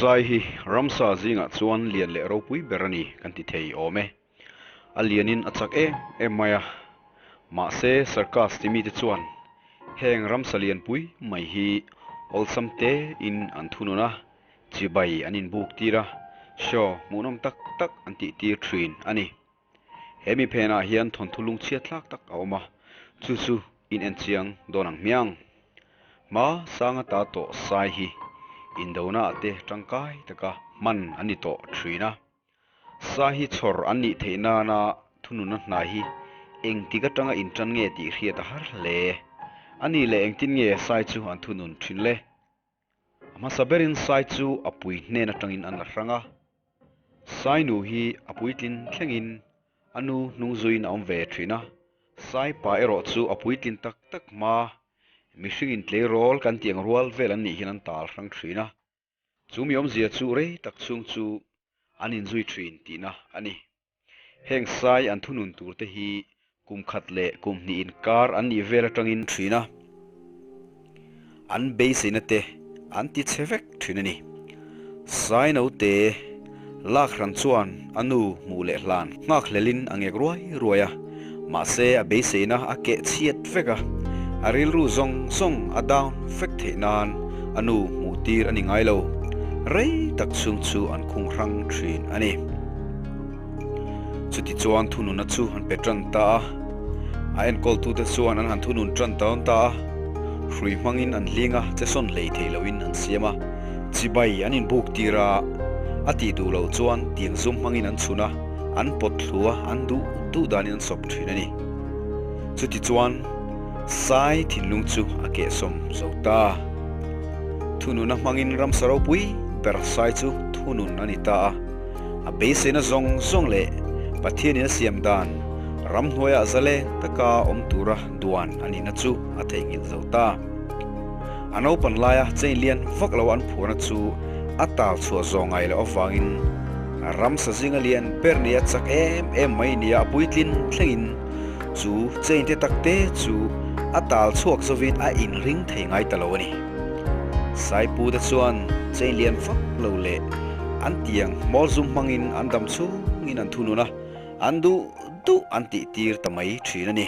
Sai hi ramsa zingah chuan lian leh ropui ber a ni kan ti thei awm e. A lianin a chak em em mai a. Mahse circus ti mite chuan heng ramsa lianpui mai hi awlsam tein an thunun a, chibai an inbuk tir a, show hmuhnawm tak tak an tih tir thin a ni. He mi phenah hian thawnthu lungchhiat thlak tak a awm a, chu chu in en chiang dawn ang hmiang. Hma sanga ta tawh sai hi indona ah te tangkai taka hman an ni tawh thin a. Sai hi chhawr an nih theih nana thununa hna hi engtik atanga intan nge tih hriat a har hle. A nih leh engtin nge sai chu an thunun thin le? A hmasa berin Sai chu a pui hnen atangin an la hrang a. Sai nu hi a puitlin thlengin a nu hnungzuiin a awm ve thin a. Sai pa erawh chu a puitlin tak tak hma mihringin tleirawl kan tih ang rual vel an nih hian an tal hrang thin a. Chu mi awmzia chu rei tak chhung chu an inzui thin tihna a ni. Heng sai an thunun tur te hi kum khat leh kum hnih inkar an nih vel atangin thin a, an beiseina te an ti chhe vek thin a ni. Sai naute lak hran chuan a nu hmuh leh hlan nghak hlelin a ngek ruai ruai a, mahse a beiseina a keh chhiat vek a, a rilru zawng zawng a down vek theih nan a nu hmuh tir a ni ngai lo. Rei tak chhung chu an khung hrang thin a ni. Chuti chuan thununa chu an pe tan ta a, a enkawltute chuan an han thunun tan dawn ta a, hrui hmangin an hling a, che sawn hlei thei loin an siam a, chibai an inbuk tir a, a tih duh loh chuan tiang zum hmangin an chhun a, an pawt thlu a, an duh duh danin an sawp thin a ni. Chuti chuan Sai thinlung chu a kehsawm zo ta. Thununa hmangin ramsa ropui ber Sai chu thunun a ni ta a. A beiseina zawng zawng leh Pathianin a siam dan ramhnuaiah zaleng taka awm tura duan a nihna chu a theihnghilh zo ta. A naupan laia chain lian vak lo an phuahna chu a tal chhuah zawh ngai loh avangin ramsa zinga lian ber nia chak em em mai nia a puitlin thlengin chu chain te takte chu a tal chhuak zovin a inring thei ngai ta lo a ni. Saipute chuan chain lian vak lo leh An tiang hmawr zum hmangin an dam chhungin an thunun a, an duh duh an tih tir ta mai thin a ni.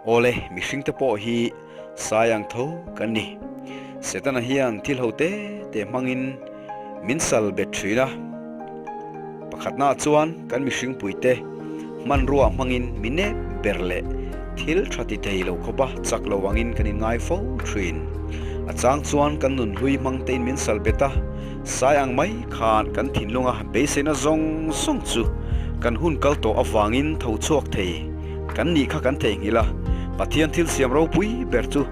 Awle, mihringte pawh hi sai ang tho kan ni. Setana hian thil ho te te hmangin min sal bet thin a. Pakhatnaah chuan kan mihringpuite hmanrua hmangin mi nep ber leh thil tha ti thei lo khawpa chak lo angin kan inngai fo thin. A chang chuan kan nun hlui hmang tein min sal bet a, sai ang mai khan kan thinlunga beiseina zawng zawng chu kan hun kal tawh avangin tho chhuak thei kan nih kha kan theihnghilh a, Pathian thil siam ropui ber chu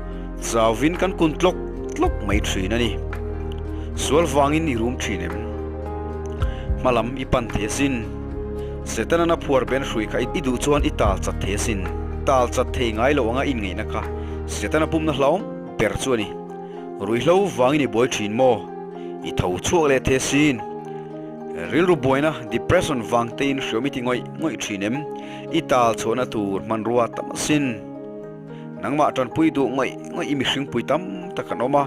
chauvin kan kun tlawk tlawk mai thin a ni. Sual vangin i rum thin em? Hmalam i pan thei asin. Setanan a phuar ben hrui kha i duh chuan i tal chat thei asin. Tal chat thei ngai lo anga inngeihna kha Setana pumna hlauhawm ber chu a ni. Ruihhlo vangin i buai thin maw? I tho chhuak leh thei asin. Rilru buaina, depression, vang tein hriawm i ti ngawih ngawih thin em? I tal chhuahna tur hmanrua tam asin. Nangmah tanpui duh ngawih ngawih i mihringpui tam tak an awm a.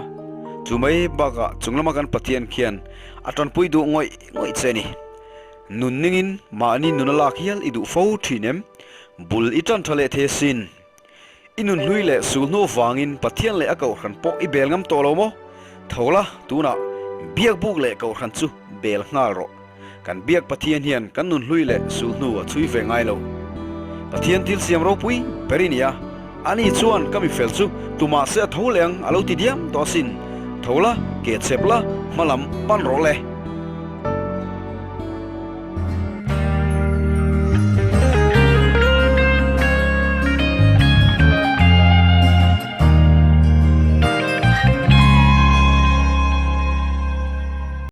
Chu mai bakah chunglama kan Pathian khian A tanpui duh ngawih ngawih che ni. Nun ningin mahni nun a lak hial i duh fo thin em? Bul i tan tha leh thei asin. I nun hlui leh sul hnu vangin Pathian leh a kohhran pawh i bel ngam tawh lo maw? Tho la, tunah biak buk leh kohhran chu bel nghal rawh. Kan biak Pathian hian kan nun hlui leh sul hnu a chhui ve ngai lo. Pathian thil siam ropui ber i ni a. Ani chuan ka mifel chu tumah se a tho leh ang a lo ti diam tawh asin. Tho la, ke chep la, hma lam pan rawh le.